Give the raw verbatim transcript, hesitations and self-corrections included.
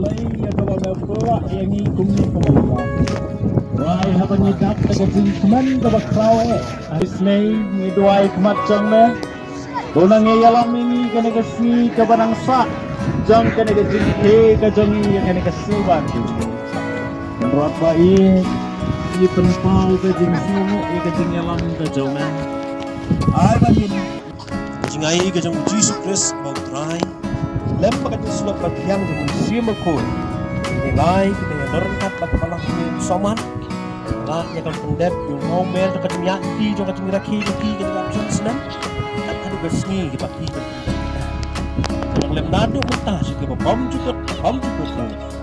Khublei ïa kaba me pynlong ïa ngi kumne ka bynta. Duwai haba ngi dap da ka jingkmen kaba khraw eh. Isynei ngi duwai khmat jong me. To nang ïalam ïa ngi kane ka sngi kaba nang sah jong kane ka jingkhein ka jong ngi ïa kane ka sngewbha. Nrot ba i i pynpaw ka jingsngewnguh ïa ka jingïalam ka jong me. Ai ba ngin ka jingai ka jong u Jisu Khrist ba u Trai. Lem bad ka jingsulok ba thiang jong u Mynsiem Bakhuid. Ngi lai kita ïa nor kat bad ka balang ngi u Soman. Lah ïa ka pyndep ïa u Mawmer da ka jingïaid ti jong ka jingrakhe jong ki ka jingïaid jong snem. Kat haduh ka sngi kiba ki ka pyndep. Ka long lem naduh mynta sha kiba bym jukut bym jukut.